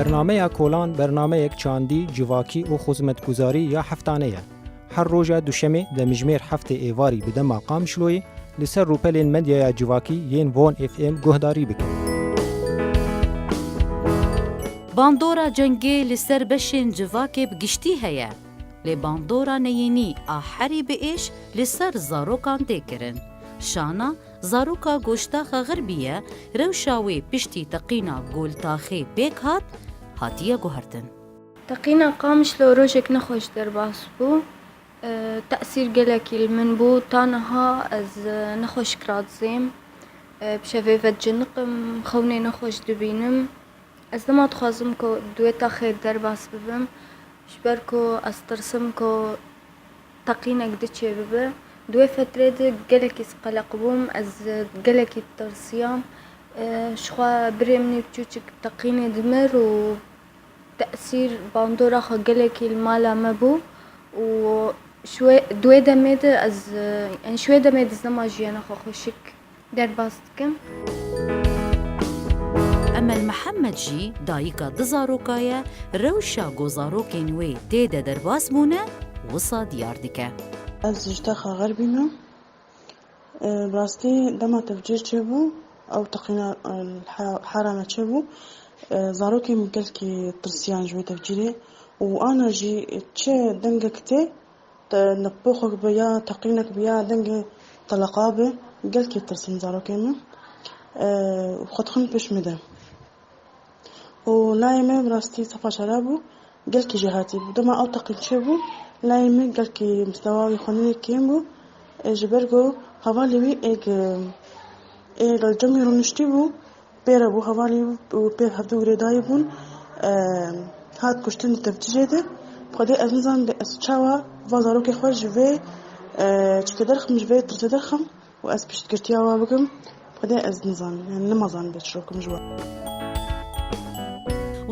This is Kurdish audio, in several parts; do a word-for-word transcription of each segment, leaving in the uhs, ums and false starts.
Bernameya Kolan bernameyek çandî, civakî û xizmetguzarî ya heftane ye. Her roja duşemê demjimêr heftê êvarî bi dema Qamişloyê li ser rûpelên medyaya civakî yên Von F M guhdarî bikin. Bandora cengê li ser beşên civakê bi giştî heye, lê bandora neyînî a herî bi êş li ser zarokan tê kirin. Şana zaroka Goştaxa Xerbî ye, rewşa wê piştî teqîna Goltaxê pêk hat, hatiye guhertin. Teqîna Qamişlo rojek nexweş derbas bû. E, tesîr gelekî li min bû. Ta niha ez, e, nexweşik radizêm. E, bi şevê vediciniqim, xewnê nexweş dibînim. Ez dema dixwazim ku di wê taxê derbas bibim, ji ber ku ez tirsim ku teqînek diçêbibe. Di wê fetrê de gelekî qeleq bûm, ez gelekî tirsiyam. E, ji xwe birê min ê biçûçik teqînê dimir û tesîr bandora xwe gelekî li mala me bû û ji wê, di wê demê de ez, e, yani ji wê demê de ez nema jiyana xwe xweşik derbas dikim. Emel Mihemed jî dayika du zaroka ye, rewşa ku zarokên wê tê de derbas bûne, wisa diyar dike. Ez ji Goştaxa Xerbî me. E, bi rastî dema tevcîr çêbû, ew teqîna, e, he-, herame çêbû, e, zarokên min gelkî tirsiyan ji wê tevcîrê û ana jî çi dengek tê, te-, nepoxek be ya teqînek be ya dengê teleqa be, gelkî tirsin zarokên min, e, û xwe dixin pişt min de. Û layê me bi rastî sefa şerab bû, gelkî jêhatî bû. Dema ew teqîn çêbû, layê me gelkî mistewa wî xwendinê kêm bû. E, ji ber ku hevalê wî êk, ê li cem wî rûniştî bû, pê re bû hevalê wî û pê hevdu girêdayî bûn, e, hat kuştin di tevcîrê de. Xwedê ez nizanim ez çawa va zarokê xwe ji vê, e, çike derxim, ji vê tirsê derxim. Û ez piştgirtiya we bikim, Xwedê ez nizanim, yani nima zanim bê çi bikim ji we.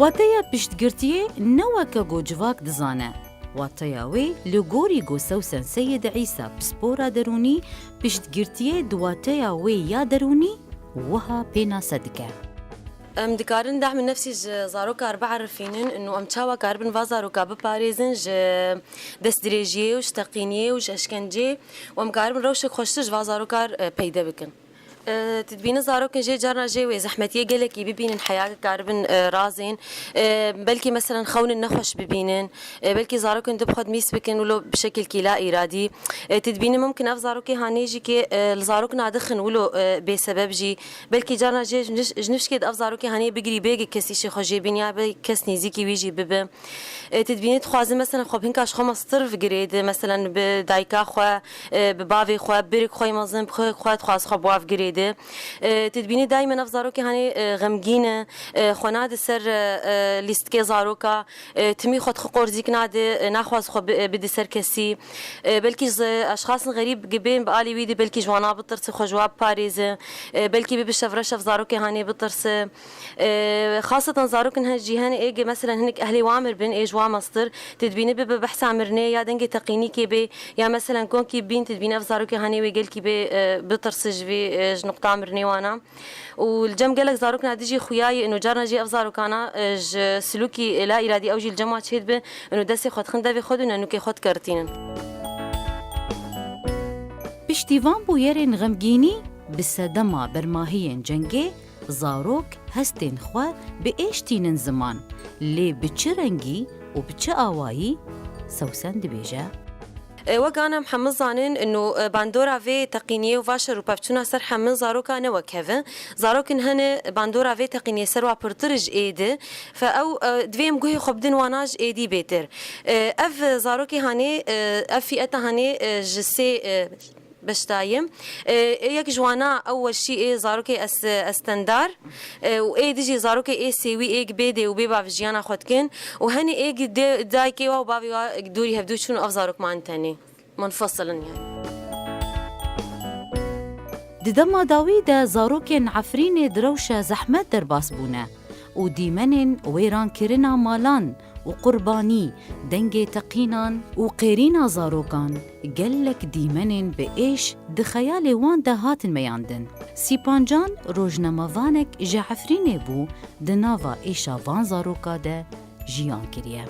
Wateya piştgirtiyê ne weke ku civak dizane. Wateya wê li gorî ku Sewsen Seyid Îsa pispora derûnî piştgirtiyê di wateya wê ya derûnî wiha pênase dike. Em dikarin dehmê nefsî ji zaroka re biherifînin û em çawa karibin va zaroka biparêzin ji destdirêjiyê û ji teqîniyê û ji eşkenceyê û em karibin rewşek xweştir ji va zaroka re, e, peyde bikin. E, tu dibînin zarokên jê carna jê wê zehmetiyê gelekî bibînin heya karibin, e, razên. E, belkî meselen xewnin nexweş bibînin. E, belkî zarokên di bi xwe de mîs bikin wilo bi şekilkî la îradî. E, tu dibînin mumkin ev zarokê hanê jî kê, e, li zarok nadixin wilo, e, bêsebeb jî. Belkî carna jê ji niş-, ji nişkê di ev zarokê hanê bigirî bêgî kes îşê xwe jê bîn ya be kes nêzîkî wî jî bibe. E, tu dibînî dixwaze, meselen, xwe bi hinka ji xwe mestir vigirê di, meselen, bi dayika xwe, e, bi bavê xwe, bi birêk xwe yê mezin, bi xwêk xwe dixwaze xwe bi wa vigirê di. E, tu dibînî daîmen ev zarokê hanê, e, xemgîn e, e, xwe nade ser, e, e, lîstikê zaroka, e, timî xwe dixwe qorzîk nade, e, naxwaze xwe bi-, e, bide ser kesî. E, belkî ji eşxasên xerîb gibên bi alî wî de belkî ji wana bitirse, xwe ji wa biparêze. E, belkî bibe şevreş ev zarokê hanê bitirse. E, xaseten zarokên he-, jî hene ê ge, meselen hinek ehlê wa mir bin, ê ji wa mestir, tu dibînî bibe behsa mirinê ya dengê teqînîkê bê, ya meselen konkî bîn, tu dibînî ev zarokê hanê wê gelkî bê, e, bitirse ji vê, e, ji nuqta mirinê wana. Û li cem gelek zarokên dî jî xuya ye, ino carna jî ev zarokana, e, ji silûkî la îradî ew jî li cem wa çêdibe, ino destê xwe dixin devê xwe de û nenûkê xwe dikertînin. Piştî van bûyerên xemgînî, bi sedema bermahiyên cengê, zarok hestên xwe bi êş tînin ziman, lê bi çi rengî û bi çi awayî? Sewsen dibêje. E, wek ana em hemû zanin, ino, e, bandora vê teqîniyê û va şer û pevçûna ser hemû zaroka ne wek hev e. Zarokên hene bandora vê teqîniyê ser wa pirtir ji êdî. Fe ew, e, divê em guhê xwe bidin wana ji êdî bêtir. E, ev zarokê hanê, e, ev fîeta hanê, e, ji sê, e, beşdayî. E, ê yek ji wana ew weşî ê zarokê es-, estendar, e, û ê dî jî zarokê ê sêwî ê bê dê û bê bav jiyana xwe dikin û henî ê dê-, dayikê wa û bavê wa dûrî hevdû çûn û ev zarok man tenê. Munfesil in yani. Di dema dawî de zarokên Efrînê di rewşa zehmet derbas bûne û dîmenên wêrankirina malan û qurbanî, dengê teqînan û qêrîna zarokan gelek dîmenên bi êş di xeyalê wan de hatin meyandin. Sîpancan rojnamevanek ji Efrînê bû, di nava êşa van zaroka de jiyan kiriye.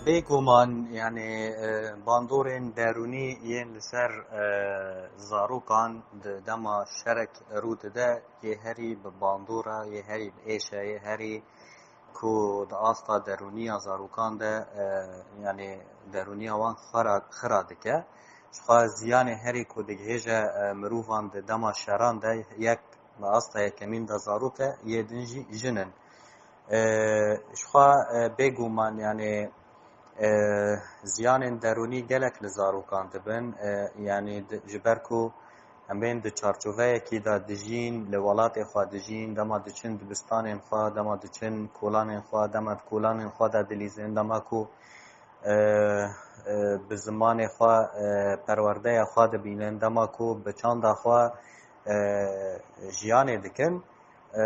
Bêguman, yani, e, bandorên derûnî yên li ser, e, zarokan di dema şerek rû dide, yê herî bi bandor e, yê herî bi êş e, yê herî ku di asta derûniya zarokan de, e, yani, derûniya wan xira, xira dike. Jixwe ziyanê herî ku digihêje, e, mirovan di dema şeran de, yek, bi asta yekemîn de zarok e, yê din jî jin in. E, jixwe, e, bêguman, yani, e, ziyanên derûnî gelek li zarokan dibin. E, yani, di, ji ber ku em bên di çarçoveyekî de dijîn, li welatê xwe dijîn, dema diçin dibistanên xwe, dema diçin kolanên xwe, dema di kolanên xwe de dilîzin, dema ku, e, e, bi zimanê xwe, e, perwerdeya xwe dibînin, dema ku bi çanda xwe, e, jiyanê dikin. E,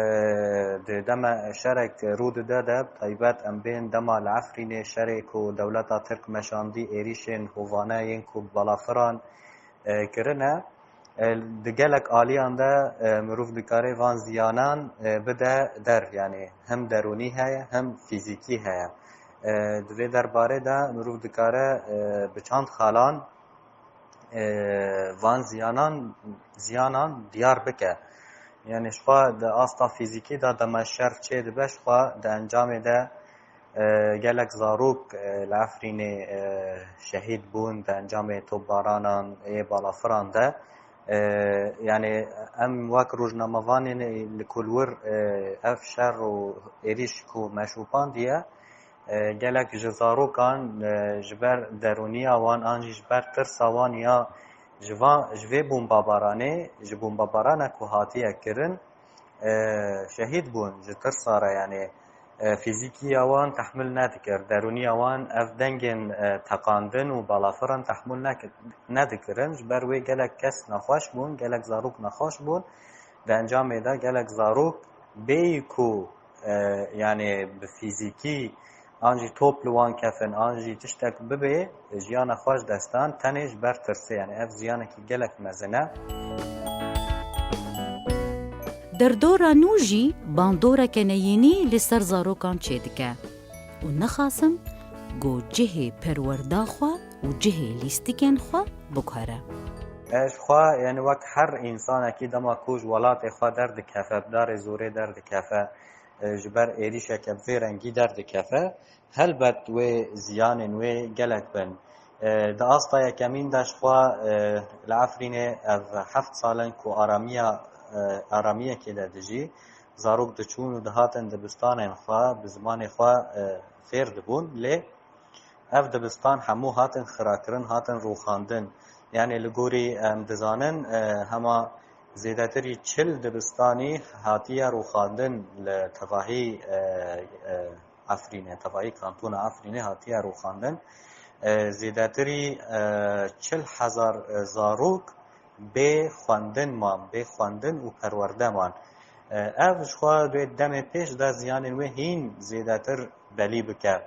di dema şerek rû dide de, taybet em bên dema li Efrînê şerê ku dewleta Tirk meşandî, êrîşên hovane yên ku balafiran, e, kirine, e, di gelek aliyan de, e, mirov dikare van ziyanan, e, bide der, yani hem derûnî heye, hem fîzîkî heye. E, di vê derbarê de mirov dikare, e, bi çand xalan, e, van ziyanan, ziyanan diyar bike. Yani jixwe di asta fîzîkî de dema şer çê dibe, jixwe di encamê de, e, gelek zarok, e, li Efrînê, e, şehîd bûn di encamê topbaranan ê balafiran de. E, yani em wek rojnamevanên li ku li wir, e, ev şer û êrîş ku me şopandiye, e, gelek ji zarokan, e, ji ber derûniya wan an jî ji ber tirsa wan ya ji van, ji vê bombabaranê, ji bombabarana ku hatiye kirin, e, şehîd bûn ji tirsa re, yani, e, fîzîkiya wan tehmil nedikir, derûniya wan ev dengên, e, teqandin û balafiran tehmil nek-, nedikirin. Ji ber wê gelek kes nexweş bûn, gelek zarok nexweş bûn. Di encamê de gelek zarok bêyî ku, e, yani bi fîzîkî an jî top li wan kefin, an jî tiştek bibê, jiyana xwe ji dest dan, tenê ji ber tirsê. Yani ev ziyanekî gelek mezin e. Derdora nû jî bandoreke neyînî li ser zarokan çêdike û nexasim ku cihê perwerda xwe û cihê lîstikên xwe biguhere. E, ji xwe, yani wek her însanekî dema ku ji welatê xwe derdikefe, bi darê zorê derdikefe, e, ji ber êrîşeke bi vê rengî derdikefe, helbet wê ziyanên wê gelek bin. E, di asta yekemîn de jixwe, e, li Efrînê ev heft sal in ku aramiya, e, aramiyekê de dijî. Zarok diçûn û dihatin dibistanên xwe, bi zimanê xwe, e, fêr dibûn. Lê ev dibistan hemû hatin xirakirin, hatin rûxandin. Yani li gorî em dizanin, e, hema zêdetirî çil dibistanî hatiye rûxandin li tevahî, e, e, Efrînê, tevahî kantona Efrînê hatiye rûxandin. E, zêdetirî, e, çil hezar, e, zarok bê xwendin man, bê xwendin û perwerde man. E, ev jixwe wê demê pêş de ziyanên wê hîn zêdetir belî bike.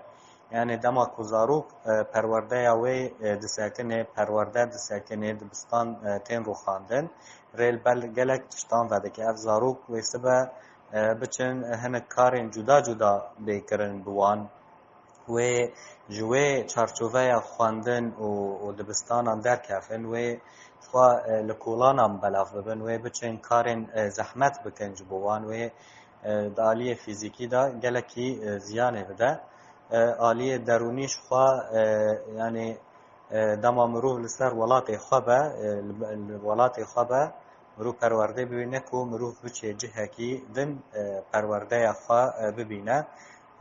Yani dema ku zarok, e, perwerdeya wê, e, disekine, perwerde disekine, dibistan, e, tên rûxandin, rê li ber gelek tiştan vedike. Ev zarok wê sibe, e, biçin, e, hinek karên cuda cuda bê kirin bi wan. Wê ji wê çarçoveya xwendin û, û dibistanan derkevin, wê jixwe, e, li kolanan belav bibin, wê biçin karên, e, zehmet bikin ji bo wan, wê, e, di aliyê fîzîkî de gelekî, e, ziyanê bide. E, aliyê derûnî jixwe, e, yani, e, dema mirov li ser welatê xwe be, e, li, li welatê xwe be, mirov perwerdê bibîne ku mirov biçê cihekî din, e, perwerdeya xwe, e, bibîne.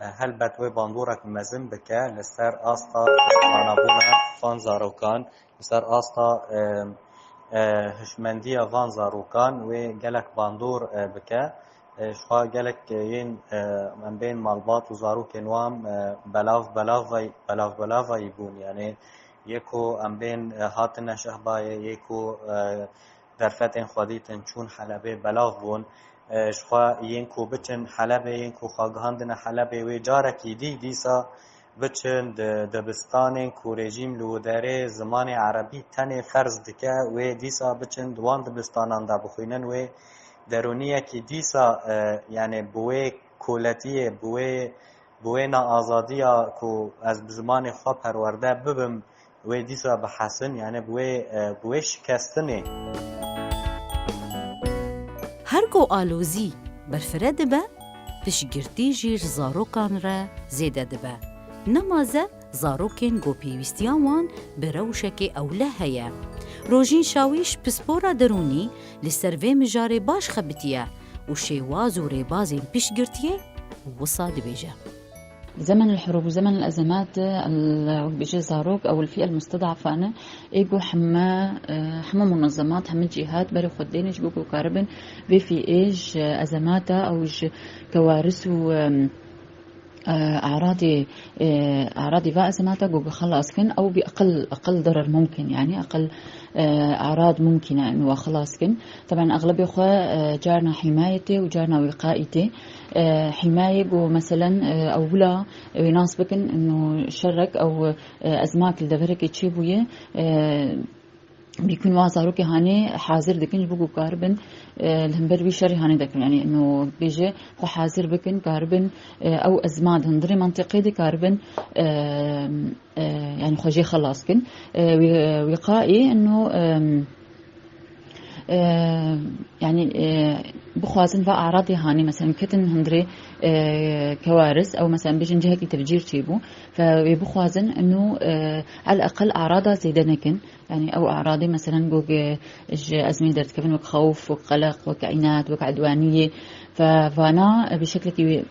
E, helbet wê bandorek mezin bike li ser asta zanabûna van zarokan, li ser asta, e, e, hişmendiya van zarokan wê gelek bandor, e, bike. E, jixwe gelek, e, yên, e, em bên malbat û zarokên wan, e, belav, belavay-, belav, belavayî bûn. Yani yê ku em bên, e, hatine Şehbayê, yê ku, e, derfetên xwe dîtin çûn Helebê belav bûn. E, jixwe yên ku biçin Helebê, yên ku xwe gihandine Helebê, wê carekî dî dîsa Biçin di dibistanên ku rejîm li wê derê zimanê erebî tenê ferz dike, wê dîsa biçin di wan dibistanan de bixwînin, wê derûniyekî dîsa, e, yani bi wê koletiyê, bi wê, bi wê neazadiya ku ez bi zimanê xwe perwerde bibim, wê dîsa bihesin, yani bi wê, e, bi wê şikestinê. Her ku alozî berfireh dibe, piştgirtî jî ji zarokan re zêde dibe. Nemaze zarokên ku pêwîstiya wan bi rewşekê ewle heye. Rojîn Şawîş, pispora derûnî, li ser vê mijarê baş xebitiye û şêwaz û rêbazên piştgirtiyê wisa dibêje. زمن الحروب وزمن الأزمات، ال-، وك بيجي زاروك أو الفئة المستضعفة، أنا إيجو حما، آه، حما منظمات، حما جهات، بري خدينش بوكو كاربن، بي في إيج، آه، أزماتا أو إيج كوارث و، آم، آه، أعراضي، آه، أعراضي فا أزماتا جو خلاص كن، أو بأقل، أقل ضرر ممكن، يعني أقل، آه، أعراض ممكنة إنه خلاص كن. طبعا أغلبية خو، آه، جارنا حمايتي وجارنا وقائيتي. آه، حماية جو مثلا، آه، أولا، آه، ناس بكن إنه شرك أو، آه، أزمات لدفرك تشيبوية، آه، بيكون وا زاروكي هاني حاضر دكن، بوكو كاربن، آه، الهمبر بي شري هاني دكن، يعني إنه بيجي خو حاضر بكن كاربن، آه، أو أزمات هندري منطقي دي كاربن، آه، آه، يعني خو جي خلاص كن. آه، وي-، وقائي إنه، آم، آه، يعني، آه، بخوازن فا أعراضي هاني مثلا كتن هندري، آه، كوارث أو مثلا بيجن جهة تفجير تيبو، فبخوازن إنه، آه، على الأقل أعراضها زيدة نكن، يعني أو أعراضي مثلا جوج ج-، أزمة درت كفن وك خوف وك قلق وك عناد وك عدوانية، ففانا بشكل كي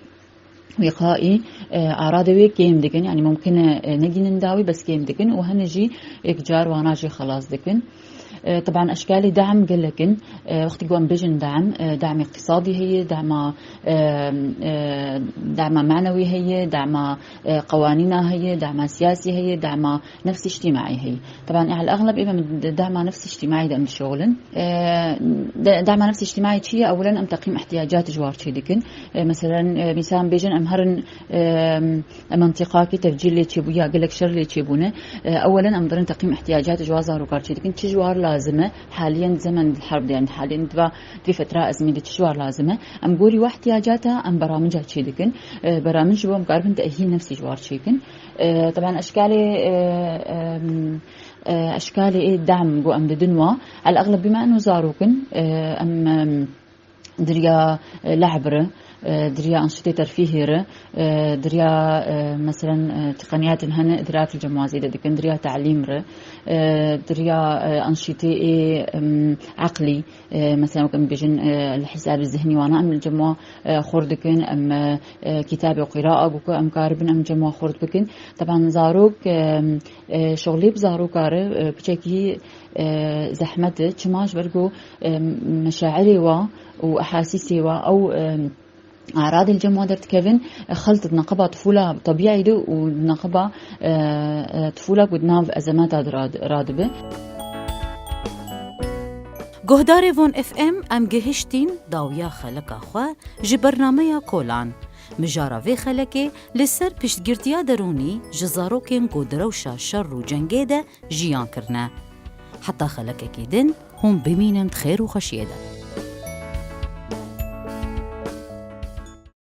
وقائي، آه، أعراض وي كيم دكن، يعني ممكن، آه، نجي ننداوي بس كيم دكن، وهنجي إكجار واناجي خلاص دكن. آه، طبعا أشكال دعم قلكن، آه، وقت قوام بيجن دعم، آه، دعم اقتصادي هي، دعم، آه، آه، دعم معنوي هي، دعم، آه، قوانين هي، دعم سياسي هي، دعم نفسي اجتماعي هي. طبعا على الأغلب إما دعم نفسي اجتماعي ده من شغلن. آه، د-، دعم نفسي اجتماعي تشي أولا أم تقييم احتياجات جوار تشي دكن. آه، مثلا، آه، مثال بيجن أم هرن، آم، منطقة كي تفجير لي تشيبو يا قلك شر لي تشيبونه. آه، أولا أم درن تقييم احتياجات جوار زاروكار تشي دكن. تشي جوار لازمة حاليا زمن الحرب، يعني حاليا دوا، دي فترة أزمة دي تشي جوار لازمة. أم قولي واحتياجاتها أم برامجها تشي دكن. آه، برامج بو أم قاربن تأهيل نفسي جوار تشي دكن. آه، طبعا أشكالي، آه، آم، آه، أشكالي إيه دعم جو أم ددنوا. على الأغلب بما أنه زاروكن، آه، أم، آم، دريا، آه، لعب ر، آه، دريا أنشطة ترفيهي ر، آه، دريا، آه، مثلا، آه، تقنيات هن إدراك الجموازي دكن، دريا تعليم ر، آه، دريا، آه، أنشطة إيه، آم، عقلي، آه، مثلا وكم بيجن، آه، الحساب الذهني وانا أم الجموع، آه، خور دكن، أم، آه، كتابة وقراءة بكو أم كاربن أم جموع خور بكن. طبعا زاروك، آم، آه، شغلي بزاروك عارف، آه، بشكل، آه، زحمة، تشماش برجو، آم، مشاعري وا وأحاسيسي وا أو، آم، أعراض الجموع درت كيفن، خلطت نقبة طفولة طبيعي دو ونقبة، آه، آه، طفولة قد ناف أزمات راد-، رادبه. Guhdarê Von F M, em gihiştîn dawiya xeleka xwe ji bernameya Kolan. Mijara vê xelekê li ser piştgirtiya derûnî ji zarokên ku di rewşa şer û cengê de jiyan kirine. Heta xelekekî din hûn bimînin di xêr û xweşiyê de.